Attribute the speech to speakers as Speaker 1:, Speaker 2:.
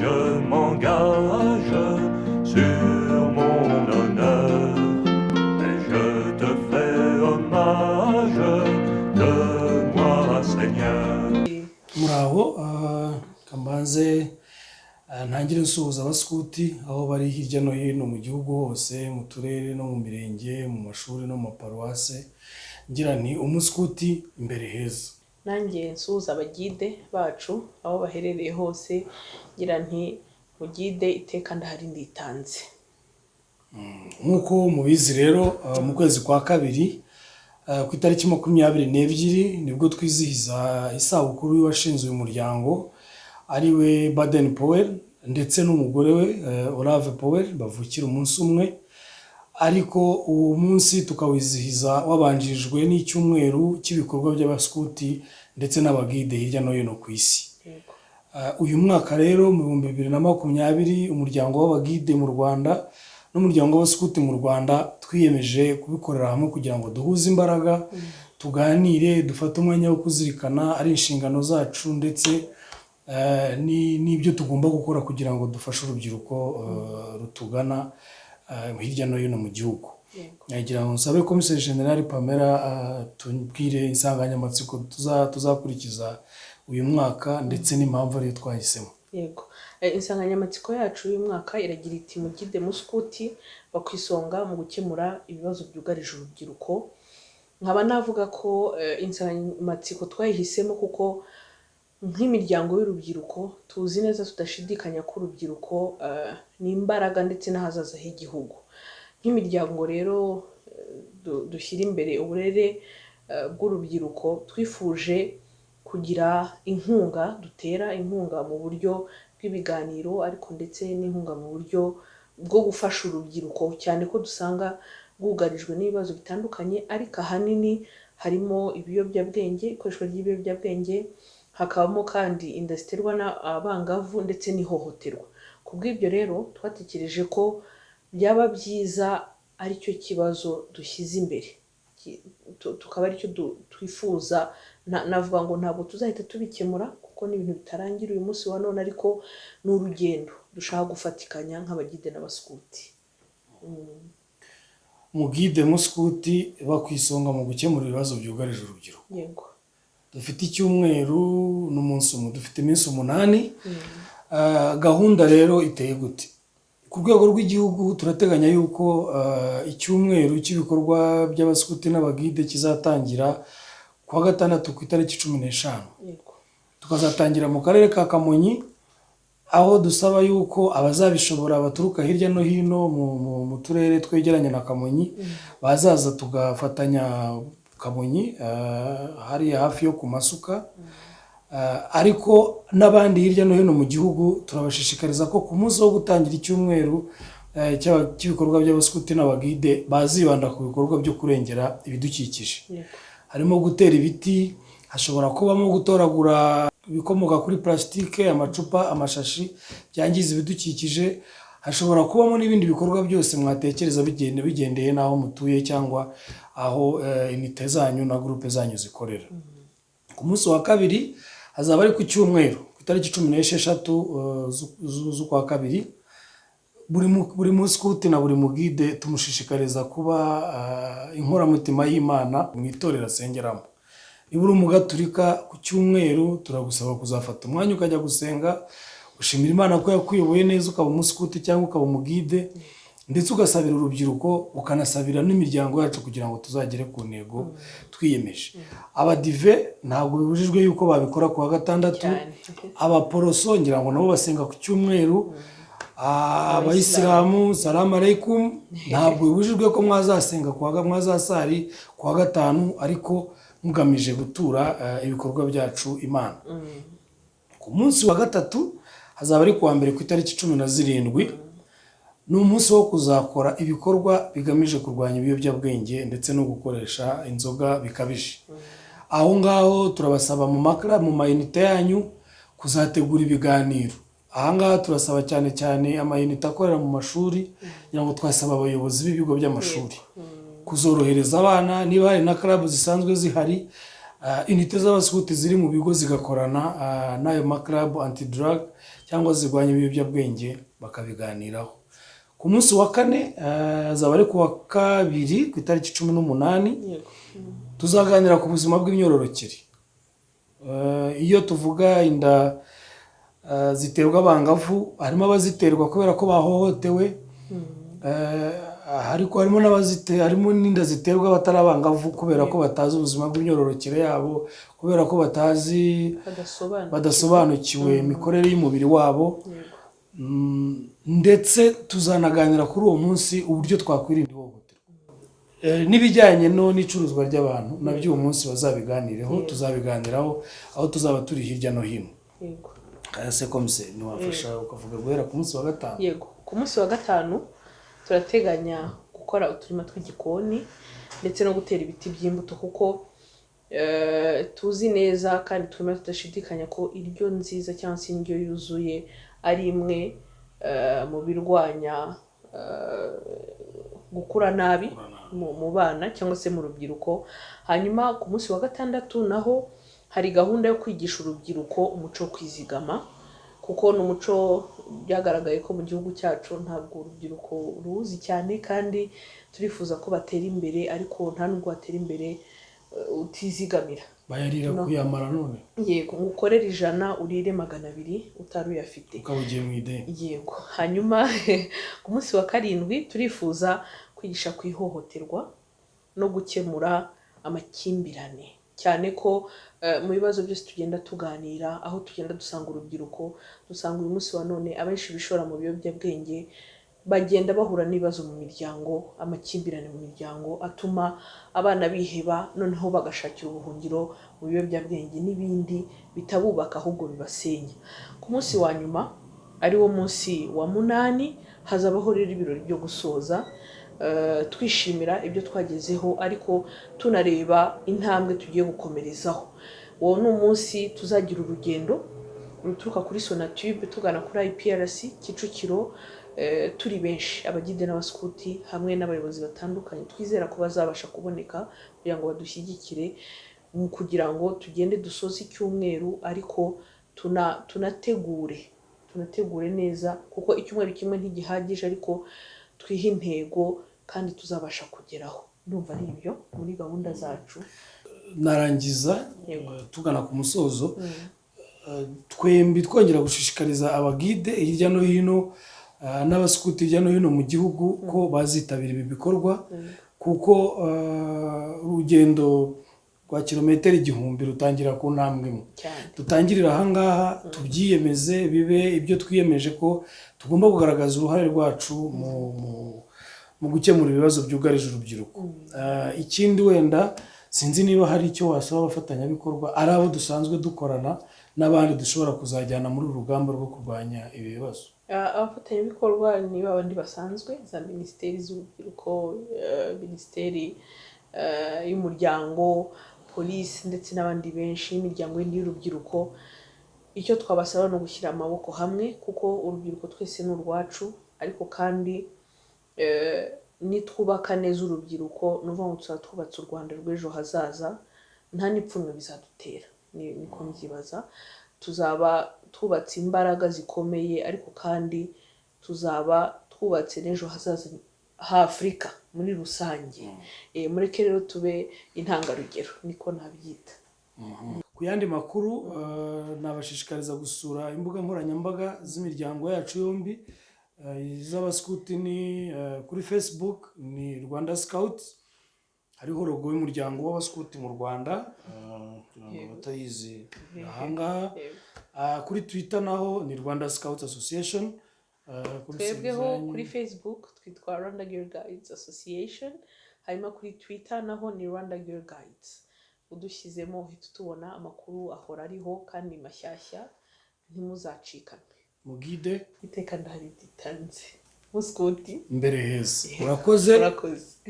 Speaker 1: Je m'engage sur mon honneur et je te fais hommage de moi, Seigneur.
Speaker 2: Muraho, kambanze ntangire nsuhuza abaskuti aho bari hirya no hino mu gihugu hose, mu turere no mu mirenge, mu mashuri no mu maparuwase, ngira nti: "Umuskuti imbere heza."
Speaker 3: Nanjye nsuhuza abagide bacu aho baherereye hose, ngira nti: "Mugide iteka ndahari nditanze."
Speaker 2: Nk'uko mubizi rero, mu kwezi kwa kabiri, ku itariki 22, nibwo twizihiza isabukuru y'uwashinze uyu muryango, ari we Baden Powell, ndetse n'umugore we Olave Powell, bavukira umunsi umwe. Ariko uwo munsi tukawizihiza wabanjirijwe n'icyumweru cy'ibikorwa by'abaskuti ndetse n'abagide hirya no hino ku isi. Uyu mwaka rero mu 2020, umuryango w'abagide mu Rwanda n'umuryango w'abaskuti mu Rwanda twiyemeje kubikorera hamwe kugira ngo duhuze imbaraga, tuganire, dufate umwanya wo kuzirikana ari inshingano zacu ndetse n'ibyo tugomba gukora kugira ngo dufashe urubyiruko rutugana hirya no hino mu gihugu. Nagira ngo nsabe Komiseri General Pamela tubwire insanganyamatsiko tuzakurikiza uyu mwaka ndetse n'impamvu ariyo twahisemo.
Speaker 3: Yego. Insanganyamatsiko yacu y'uyu mwaka iragira iti: "Mugide, muskuti, ba ku isonga mu gukemura ibibazo byugarije urubyiruko." Nkaba navuga ko insanganyamatsiko twayihisemo kuko nk'imiryango y'urubyiruko tuzi neza tudashidikanya ko urubyiruko ni imbaraga ndetse n'ahazaza h'igihugu. Nk'imiryango rero dushyira imbere uburere bw'urubyiruko, twifuje kugira inkunga dutera inkunga mu buryo bw'ibiganiro, ariko ndetse n'inkunga mu buryo bwo gufasha urubyiruko, cyane ko dusanga rwugarijwe n'ibibazo bitandukanye, ariko ahanini harimo ibiyobyabwenge, ikoreshwa ry'ibiyobyabwenge, hakabamo kandi inda ziterwa n'abangavu ndetse n'ihohoterwa. Ku bw'ibyo rero twatekereje ko byaba byiza aricyo kibazo dushyize imbere, tukaba aricyo twifuza. Navuga ngo ntabwo tuzahita tubikemura kuko ni ibintu bitarangira uyu munsi wa none, ariko ni urugendo dushaka gufatikanya nk'abagide n'abaskuti.
Speaker 2: Mugide, muskuti, ba ku isonga mu gukemura ibibazo byugarije urubyiruko. Dufite icyumweru n'umunsi umwe, dufite iminsi 8. Gahunda rero iteye gute? Ku rwego rw'igihugu turateganya yuko icyumweru cy'ibikorwa by'abaskuti n'abagide kizatangira ku wa gatandatu ku itariki 15. Tukazatangira mu karere ka Kamonyi, aho dusaba yuko abazabishobora baturuka hirya no hino mu turere twegeranye na Kamonyi bazaza tugafatanya Kamonyi, hariya hafi yo ku masuka. Ariko n'abandi hirya no hino mu gihugu turabashishikariza ko ku munsi wo gutangira icyumweru cy'ibikorwa by'abaskuti n'abagide bazibanda ku bikorwa byo kurengera ibidukikije. Harimo gutera ibiti, hashobora kubamo gutoragura ibikomoka kuri plastique, amacupa, amashashi byangiza ibidukikije, hashobora kubamo n'ibindi bikorwa byose mwatekereza bigendeye n'aho mutuye cyangwa aho unité zanyu na groupe zanyu zikorera. Ku munsi wa kabiri hazaba ari ku cyumweru ku itariki 16 z'ukwa kabiri. Buri muskuti na buri mugide tumushishikariza kuba inkoramutima y'Imana mu itorero asengeramo. Niba uri umugaturika, ku cyumweru turagusaba kuzafata umwanya ukajya gusenga, ushimira Imana ko yakuyoboye neza ukaba umuskuti cyangwa ukaba umugide, ndetse ugasabira urubyiruko, ukanasabira n'imiryango yacu kugira ngo tuzagere ku ntego twiyemeje. Abadive ntabwo bibujijwe yuko babikora ku wa gatandatu. Abaporoso ngira ngo nabo basenga ku cyumweru. Abayisilamu, salamu alaikum, ntabwo bibujijwe ko mwazasenga mwazasari ku wa gatanu, ariko mugamije gutura ibikorwa byacu Imana. Ku munsi wa gatatu hazaba ari ku wa mbere ku itariki 17, ni umunsi wo kuzakora ibikorwa bigamije kurwanya ibiyobyabwenge ndetse no gukoresha inzoga bikabije. Aho ngaho turabasaba mu makara, mu ma unité yanyu kuzategura ibiganiro. Aha ngaha turasaba cyane cyane ama unité akorera mu mashuri, kugira ngo twasaba abayobozi b'ibigo by'amashuri kuzorohereza abana, niba hari na club zisanzwe zihari. Unité z'abaskuti ziri mu bigo zigakorana n'ayo ma club anti drug cyangwa zirwanya ibiyobyabwenge, bakabiganiraho. Ku munsi wa kane, azaba ari ku wa kabiri, ku itariki 18, tuzaganira ku buzima bw'imyororokere. Iyo tuvuga inda ziterwa abangavu, harimo abaziterwa kubera ko bahohotewe, ariko harimo n'inda ziterwa abatari abangavu kubera ko batazi ubuzima bw'imyororokere yabo, kubera ko batazi,
Speaker 3: badasobanukiwe,
Speaker 2: badasobanukiwe imikorere y'umubiri wabo. Ndetse tuzanaganira kuri uwo munsi uburyo twakwirinda ihohoterwa n'ibijyanye no n'icuruzwa ry'abantu, nabyo uwo munsi bazabiganireho, tuzabiganiraho aho tuzaba turi hirya no hino. Ese komise, ntiwafasha ukavuga guhera ku munsi wa gatanu?
Speaker 3: Yego, ku munsi wa gatanu turateganya gukora uturima tw'igikoni ndetse no gutera ibiti by'imbuto, kuko tuzi neza kandi twemera tudashidikanya ko indyo nziza cyangwa se indyo yuzuye ari imwe mu birwanya gukura nabi mu bana cyangwa se mu rubyiruko. Hanyuma ku munsi wa gatandatu naho hari gahunda yo kwigisha urubyiruko umuco wo kwizigama, kuko ni umuco byagaragaye ko mu gihugu cyacu ntabwo urubyiruko ruwuzi cyane, kandi turifuza ko batera imbere, ariko nta nubwo batera imbere utizigamira.
Speaker 2: Bayarira kuyamara none.
Speaker 3: Yego, ngo ukorere 100 urire 200 utari uyafite.
Speaker 2: Ukaba ugiye mu ideni.
Speaker 3: Yego. Hanyuma ku munsi wa karindwi turifuza kwigisha ku ihohoterwa no gukemura amakimbirane, cyane ko mu bibazo byose tugenda tuganira, aho tugenda dusanga urubyiruko, dusanga uyu munsi wa none abenshi bishora mu biyobyabwenge bagenda bahura n'ibibazo mu miryango, amakimbirane mu miryango atuma abana biheba, noneho bagashakira ubuhungiro mu biyobyabwenge n'ibindi bitabubaka ahubwo bibasenya. Ku munsi wa nyuma, ari wo munsi wa munani, hazabaho rero ibirori byo gusoza, twishimira ibyo twagezeho ariko tunareba intambwe tugiye gukomerezaho. Uwo ni umunsi tuzagira urugendo ruturuka kuri Sonatube tugana kuri IPRC Kicukiro, turi benshi, abagide n'abaskuti hamwe n'abayobozi batandukanye twizera ko bazabasha kuboneka kugira ngo badushyigikire mu kugira ngo tugende dusoze icyumweru, ariko tunategure neza, kuko icyumweru kimwe ntigihagije, ariko twihe intego kandi tuzabasha kugeraho. Ndumva ari ibyo muri gahunda zacu.
Speaker 2: Narangiza,
Speaker 3: Yego.
Speaker 2: tugana ku musozo, twembi twongera gushishikariza abagide hirya no hino n'abaskuti hirya no hino mu gihugu ko bazitabira ibi bikorwa, kuko urugendo rwa kilometero 1000 rutangira ku ntambwe imwe. Dutangirire ahangaha, tubyiyemeze, bibe ibyo twiyemeje ko tugomba kugaragaza uruhare rwacu mu gukemura ibibazo byugarije urubyiruko. Ikindi wenda sinzi niba hari icyo wasaba abafatanyabikorwa, ari abo dusanzwe dukorana n'abandi dushobora kuzajyana muri uru rugamba rwo kurwanya ibi bibazo.
Speaker 3: Abafatanyabikorwa ni babandi basanzwe, za minisiteri z'urubyiruko, minisiteri y'umuryango, polisi ndetse n'abandi benshi, imiryango yindi y'urubyiruko. Icyo twabasaba ni ugushyira amaboko hamwe, kuko urubyiruko twese ni urwacu, ariko kandi nitwubaka neza urubyiruko, ni ukuvuga ngo tuzaba twubatse u Rwanda rw'ejo hazaza, nta n'ipfunwe bizadutera. Niko mbyibaza. Tuzaba twubatse imbaraga zikomeye, ariko kandi tuzaba twubatse n'ejo hazaza ha Afurika muri rusange. Mureke rero tube intangarugero, niko nabyita.
Speaker 2: Ku yandi makuru, nabashishikariza gusura imbuga nkoranyambaga z'imiryango yacu yombi. Iz'abaskuti ni kuri Facebook ni Rwanda Scout, hariho logo y'umuryango w'abaskuti mu Rwanda, kugira ngo abatayizi ahangaha. Kuri Twitter naho ni Rwanda Scout Association. Kuri
Speaker 3: Twebweho
Speaker 2: Sylviane-
Speaker 3: kuri Facebook twitwa Rwanda Girl Guides Association, hanyuma kuri Twitter naho ni Rwanda Girl Guides. Udushyizemo uhita utubona, amakuru ahora ariho kandi mashyashya, ntimuzacikanwe.
Speaker 2: Mugide
Speaker 3: Iteka ndahari ritanze, muskuti
Speaker 2: mbere heza, urakoze.
Speaker 3: Urakoze.